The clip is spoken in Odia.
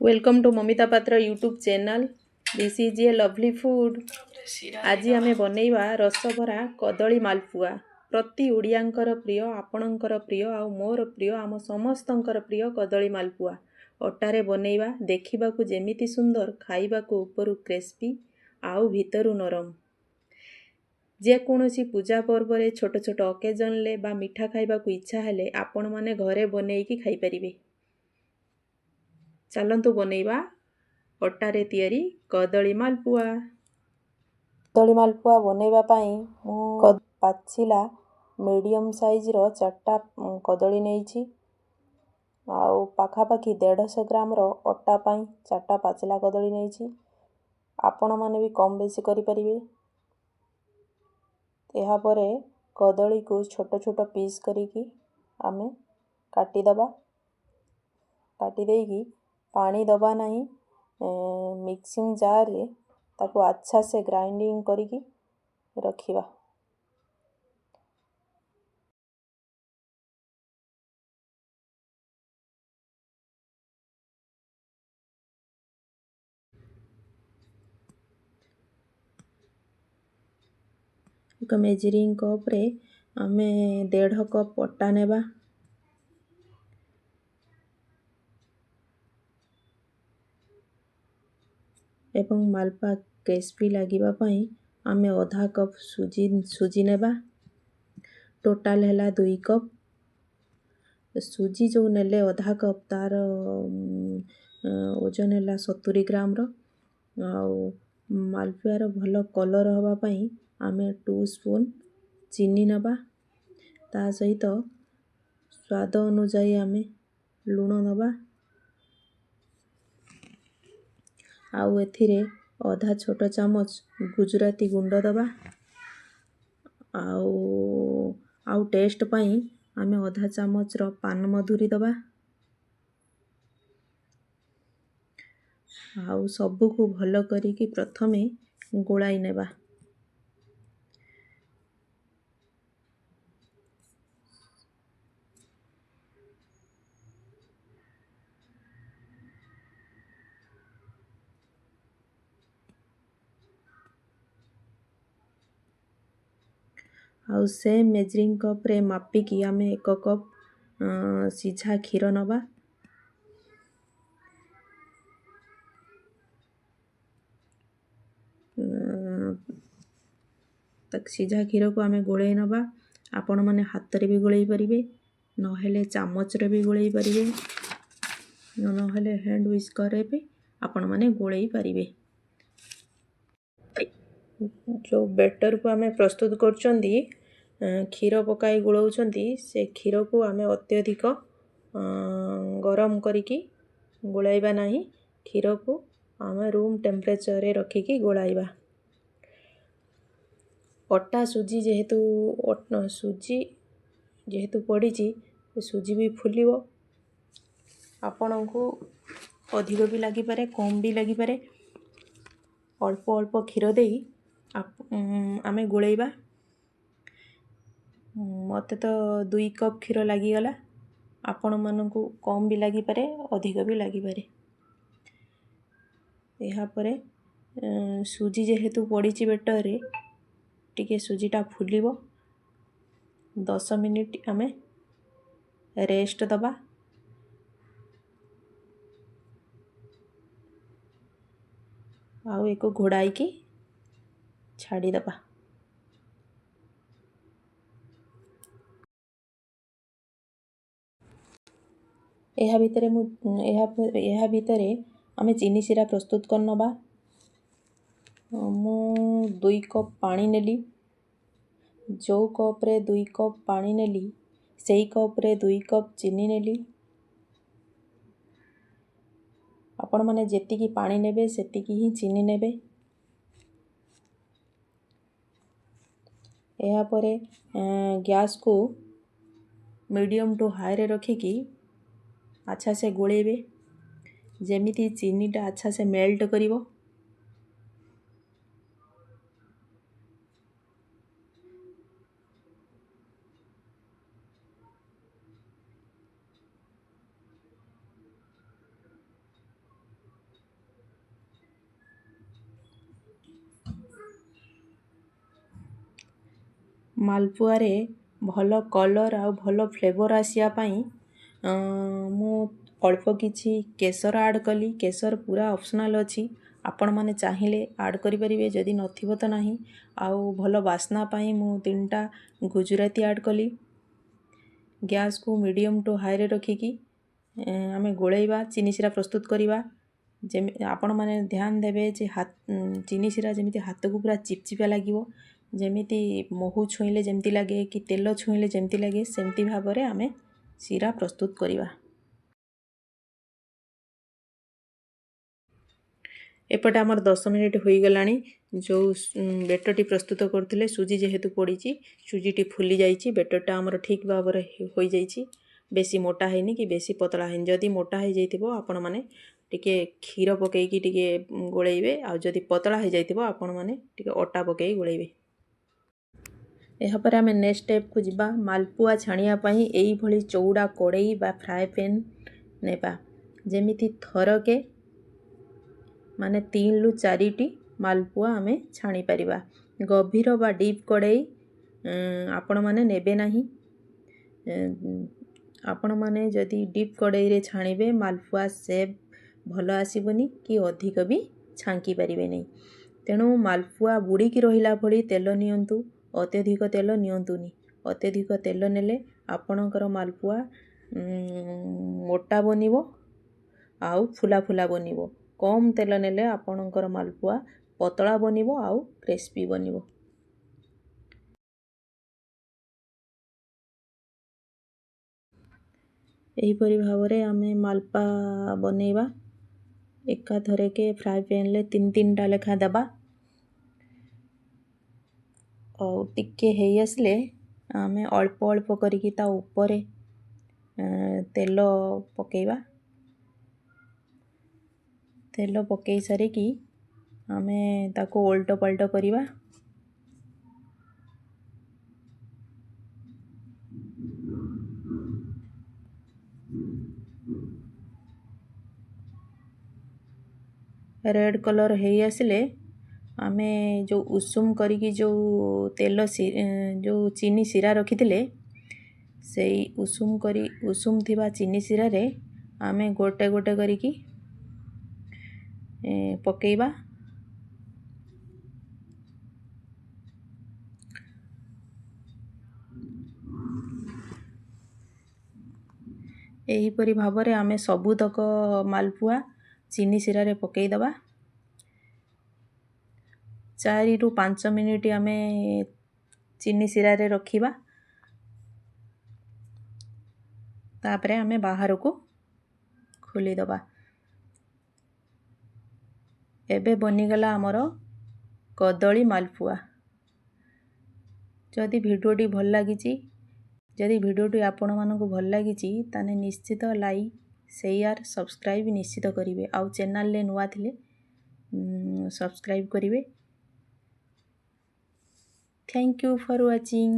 Welcome to Mamita Patra YouTube channel. This is a lovely food. ତାପରେ ଶିରା ଆଜି ଦେଇଦେବା। ଆମେ ବନେଇବା ରସଭରା କଦଳୀ ମାଲପୁଆ। ପ୍ରତି ଓଡ଼ିଆଙ୍କର ପ୍ରିୟ, ଆପଣଙ୍କର ପ୍ରିୟ ଆଉ ମୋର ପ୍ରିୟ, ଆମ ସମସ୍ତଙ୍କର ପ୍ରିୟ କଦଳୀ ମାଲପୁଆ। ଅଟାରେ ବନେଇବା। ଦେଖିବାକୁ ଯେମିତି ସୁନ୍ଦର, ଖାଇବାକୁ ଉପରୁ କ୍ରିସ୍ପି ଆଉ ଭିତରୁ ନରମ। ଯେକୌଣସି ପୂଜା ପର୍ବରେ, ଛୋଟ ଛୋଟ ଅକେଜନ୍ରେ ବା ମିଠା ଖାଇବାକୁ ଇଚ୍ଛା ହେଲେ ଆପଣମାନେ ଘରେ ବନେଇକି ଖାଇପାରିବେ। ଚାଲନ୍ତୁ ବନେଇବା ଅଟାରେ ତିଆରି କଦଳୀ ମାଲପୁଆ। କଦଳୀ ମାଲପୁଆ ବନେଇବା ପାଇଁ ମୁଁ ପାଚିଲା ମିଡ଼ିୟମ୍ ସାଇଜ୍ର 4ଟା କଦଳୀ ନେଇଛି ଆଉ ପାଖାପାଖି 150 ଗ୍ରାମର ଅଟା ପାଇଁ 4ଟା ପାଚିଲା କଦଳୀ ନେଇଛି। ଆପଣମାନେ ବି କମ୍ ବେଶୀ କରିପାରିବେ। ଏହାପରେ କଦଳୀକୁ ଛୋଟ ଛୋଟ ପିସ୍ କରିକି ଆମେ କାଟିଦେବା। କାଟି ଦେଇକି ପାଣି ଦେବା ନାହିଁ, ମିକ୍ସିଂ ଜାର୍ରେ ତାକୁ ଆଚ୍ଛା ସେ ଗ୍ରାଇଣ୍ଡିଙ୍ଗ କରିକି ରଖିବା। ଏକ ମେଜରିଂ କପ୍ରେ ଆମେ 1.5 କପ୍ ଅଟା ନେବା। ଏବଂ ମାଲପୁଆ କ୍ରିସ୍ପି ଲାଗିବା ପାଇଁ ଆମେ ଅଧା କପ୍ ସୁଜି ନେବା। ଟୋଟାଲ୍ ହେଲା 2 କପ୍। ସୁଜି ଯେଉଁ ନେଲେ ଅଧା କପ୍, ତା'ର ଓଜନ ହେଲା 70 ଗ୍ରାମର। ଆଉ ମାଲପୁଆର ଭଲ କଲର୍ ହେବା ପାଇଁ ଆମେ 2 ସ୍ପୁନ୍ ଚିନି ନେବା। ତା ସହିତ ସ୍ୱାଦ ଅନୁଯାୟୀ ଆମେ ଲୁଣ ନେବା। ଆଉ ଏଥିରେ ଅଧା ଛୋଟ ଚାମଚ ଗୁଜୁରାତି ଗୁଣ୍ଡ ଦେବା। ଆଉ ଟେଷ୍ଟ ପାଇଁ ଆମେ ଅଧା ଚାମଚର ପାନମଧୁରୀ ଦେବା। ଆଉ ସବୁକୁ ଭଲ କରିକି ପ୍ରଥମେ ଗୋଳାଇ ନେବା। ଆଉ ସେମ୍ ମେଜରିଂ କପ୍ରେ ମାପିକି ଆମେ 1 କପ୍ ସିଝା କ୍ଷୀର ନେବା। ସିଝା କ୍ଷୀରକୁ ଆମେ ଗୋଳେଇ ନେବା। ଆପଣମାନେ ହାତରେ ବି ଗୋଳେଇ ପାରିବେ, ନହେଲେ ଚାମଚରେ ବି ଗୋଳେଇ ପାରିବେ, ନହେଲେ ହ୍ୟାଣ୍ଡ ୱିସ୍କରରେ ବି ଆପଣମାନେ ଗୋଳେଇ ପାରିବେ। ଯେଉଁ ବେଟରକୁ ଆମେ ପ୍ରସ୍ତୁତ କରୁଛନ୍ତି, କ୍ଷୀର ପକାଇ ଗୋଳାଉଛନ୍ତି, ସେ କ୍ଷୀରକୁ ଆମେ ଅତ୍ୟଧିକ ଗରମ କରିକି ଗୋଳାଇବା ନାହିଁ। କ୍ଷୀରକୁ ଆମେ ରୁମ୍ ଟେମ୍ପରେଚରରେ ରଖିକି ଗୋଳାଇବା। ଅଟା ସୁଜି ଯେହେତୁ ପଡ଼ିଛି, ସୁଜି ବି ଫୁଲିବ। ଆପଣଙ୍କୁ ଅଧିକ ବି ଲାଗିପାରେ, କମ୍ ବି ଲାଗିପାରେ। ଅଳ୍ପ ଅଳ୍ପ କ୍ଷୀର ଦେଇ ଆମେ ଗୋଳେଇବା। ମୋତେ ତ 2 କପ୍ କ୍ଷୀର ଲାଗିଗଲା। ଆପଣମାନଙ୍କୁ କମ୍ ବି ଲାଗିପାରେ, ଅଧିକ ବି ଲାଗିପାରେ। ଏହାପରେ ସୁଜି ଯେହେତୁ ପଡ଼ିଛି ବେଟରରେ, ଟିକେ ସୁଜିଟା ଫୁଲିବ। 10 ମିନିଟ୍ ଆମେ ରେଷ୍ଟ ଦେବା। ଆଉ ଏକୁ ଘୋଡ଼ାଇକି ଛାଡ଼ିଦେବା। ଏହା ଭିତରେ ଆମେ ଚିନି ଶିରା ପ୍ରସ୍ତୁତ କରିନେବା। ମୁଁ 2 କପ୍ ପାଣି ନେଲି। ଯେଉଁ କପ୍ରେ 2 କପ୍ ପାଣି ନେଲି, ସେଇ କପ୍ରେ 2 କପ୍ ଚିନି ନେଲି। ଆପଣମାନେ ଯେତିକି ପାଣି ନେବେ, ସେତିକି ହିଁ ଚିନି ନେବେ। ଏହାପରେ ଗ୍ୟାସ୍କୁ ମିଡ଼ିୟମ୍ ଟୁ ହାଇରେ ରଖିକି ଆଚ୍ଛା ସେ ଗୋଳେଇବେ, ଯେମିତି ଚିନିଟା ଆଚ୍ଛା ସେ ମେଲ୍ଟ କରିବ। ମାଲପୁଆରେ ଭଲ କଲର୍ ଆଉ ଭଲ ଫ୍ଲେଭର୍ ଆସିବା ପାଇଁ ମୁଁ ଅଳ୍ପ କିଛି କେଶର ଆଡ଼୍ କଲି। କେଶର ପୁରା ଅପସନାଲ୍ ଅଛି, ଆପଣମାନେ ଚାହିଁଲେ ଆଡ଼୍ କରିପାରିବେ, ଯଦି ନଥିବ ତ ନାହିଁ। ଆଉ ଭଲ ବାସ୍ନା ପାଇଁ ମୁଁ 3ଟା ଗୁଜୁରାତି ଆଡ଼୍ କଲି। ଗ୍ୟାସ୍କୁ ମିଡ଼ିୟମ୍ ଟୁ ହାଇରେ ରଖିକି ଆମେ ଗୋଳେଇବା, ଚିନି ଶିରା ପ୍ରସ୍ତୁତ କରିବା। ଆପଣମାନେ ଧ୍ୟାନ ଦେବେ ଯେ ଚିନି ଶିରା ଯେମିତି ହାତକୁ ପୁରା ଚିପଚିପା ଲାଗିବ, ଯେମିତି ମହୁ ଛୁଇଁଲେ ଯେମିତି ଲାଗେ କି ତେଲ ଛୁଇଁଲେ ଯେମିତି ଲାଗେ, ସେମିତି ଭାବରେ ଆମେ ଶିରା ପ୍ରସ୍ତୁତ କରିବା। ଏପଟେ ଆମର 10 ମିନିଟ୍ ହୋଇଗଲାଣି। ଯେଉଁ ବେଟରଟି ପ୍ରସ୍ତୁତ କରୁଥିଲେ, ସୁଜି ଯେହେତୁ ପଡ଼ିଛି, ସୁଜିଟି ଫୁଲି ଯାଇଛି। ବେଟରଟା ଆମର ଠିକ୍ ଭାବରେ ହୋଇଯାଇଛି, ବେଶୀ ମୋଟା ହେଇନି କି ବେଶୀ ପତଳା ହେଇନି। ଯଦି ମୋଟା ହେଇଯାଇଥିବ ଆପଣମାନେ ଟିକେ କ୍ଷୀର ପକେଇକି ଟିକେ ଗୋଳେଇବେ, ଆଉ ଯଦି ପତଳା ହେଇଯାଇଥିବ ଆପଣମାନେ ଟିକେ ଅଟା ପକେଇ ଗୋଳେଇବେ। ଏହାପରେ ଆମେ ନେକ୍ସଟ ଷ୍ଟେପ୍କୁ ଯିବା। ମାଲପୁଆ ଛାଣିବା ପାଇଁ ଏଇଭଳି ଚଉଡ଼ା କଡ଼େଇ ବା ଫ୍ରାଏ ପ୍ୟାନ୍ ନେବା, ଯେମିତି ଥରକେ ମାନେ 3ରୁ 4ଟି ମାଲପୁଆ ଆମେ ଛାଣିପାରିବା। ଗଭୀର ବା ଡିପ୍ କଡ଼େଇ ଆପଣମାନେ ନେବେ ନାହିଁ। ଆପଣମାନେ ଯଦି ଡିପ୍ କଡ଼େଇରେ ଛାଣିବେ, ମାଲପୁଆ ସେପ୍ ଭଲ ଆସିବନି କି ଅଧିକ ବି ଛାଙ୍କି ପାରିବେନି। ତେଣୁ ମାଲପୁଆ ବୁଡ଼ିକି ରହିଲା ଭଳି ତେଲ ନିଅନ୍ତୁ, ଅତ୍ୟଧିକ ତେଲ ନିଅନ୍ତୁନି। ଅତ୍ୟଧିକ ତେଲ ନେଲେ ଆପଣଙ୍କର ମାଲପୁଆ ମୋଟା ବନିବ ଆଉ ଫୁଲା ଫୁଲା ବନିବ। କମ୍ ତେଲ ନେଲେ ଆପଣଙ୍କର ମାଲପୁଆ ପତଳା ବନିବ ଆଉ କ୍ରିସ୍ପି ବନିବ। ଏହିପରି ଭାବରେ ଆମେ ମାଲପା ବନେଇବା। ଏକାଥରକେ ଫ୍ରାଏ ପ୍ୟାନ୍ରେ 3 3ଟା ଲେଖା ଦେବା, ଆଉ ଟିକେ ହେଇ ଆସିଲେ ଆମେ ଅଳ୍ପ ଅଳ୍ପ କରିକି ତା ଉପରେ ତେଲ ପକେଇବା। ତେଲ ପକେଇ ସାରିକି ଆମେ ତାକୁ ଓଲଟ ପାଲଟ କରିବା। ରେଡ଼୍ କଲର୍ ହେଇ ଆସିଲେ ଆମେ ଯେଉଁ ଉଷୁମ କରିକି ଯେଉଁ ତେଲ ଯେଉଁ ଚିନି ଶିରା ରଖିଥିଲେ, ସେଇ ଉଷୁମ ଥିବା ଚିନି ଶିରାରେ ଆମେ ଗୋଟେ ଗୋଟେ କରିକି ପକେଇବା। ଏହିପରି ଭାବରେ ଆମେ ସବୁତକ ମାଲପୁଆ ଚିନି ଶିରାରେ ପକେଇଦେବା। 4ରୁ 5 ମିନିଟ୍ ଆମେ ଚିନି ଶିରାରେ ରଖିବା, ତାପରେ ଆମେ ବାହାରକୁ ଖୋଲିଦେବା। ଏବେ ବନିଗଲା ଆମର କଦଳୀ ମାଲପୁଆ। ଯଦି ଭିଡ଼ିଓଟି ଭଲ ଲାଗିଛି, ଯଦି ଭିଡ଼ିଓଟି ଆପଣମାନଙ୍କୁ ଭଲ ଲାଗିଛି, ତାହେଲେ ନିଶ୍ଚିତ ଲାଇକ୍, ସେୟାର, ସବସ୍କ୍ରାଇବ୍ ନିଶ୍ଚିତ କରିବେ। ଆଉ ଚ୍ୟାନେଲରେ ନୂଆ ଥିଲେ ସବସ୍କ୍ରାଇବ୍ କରିବେ। Thank you for watching.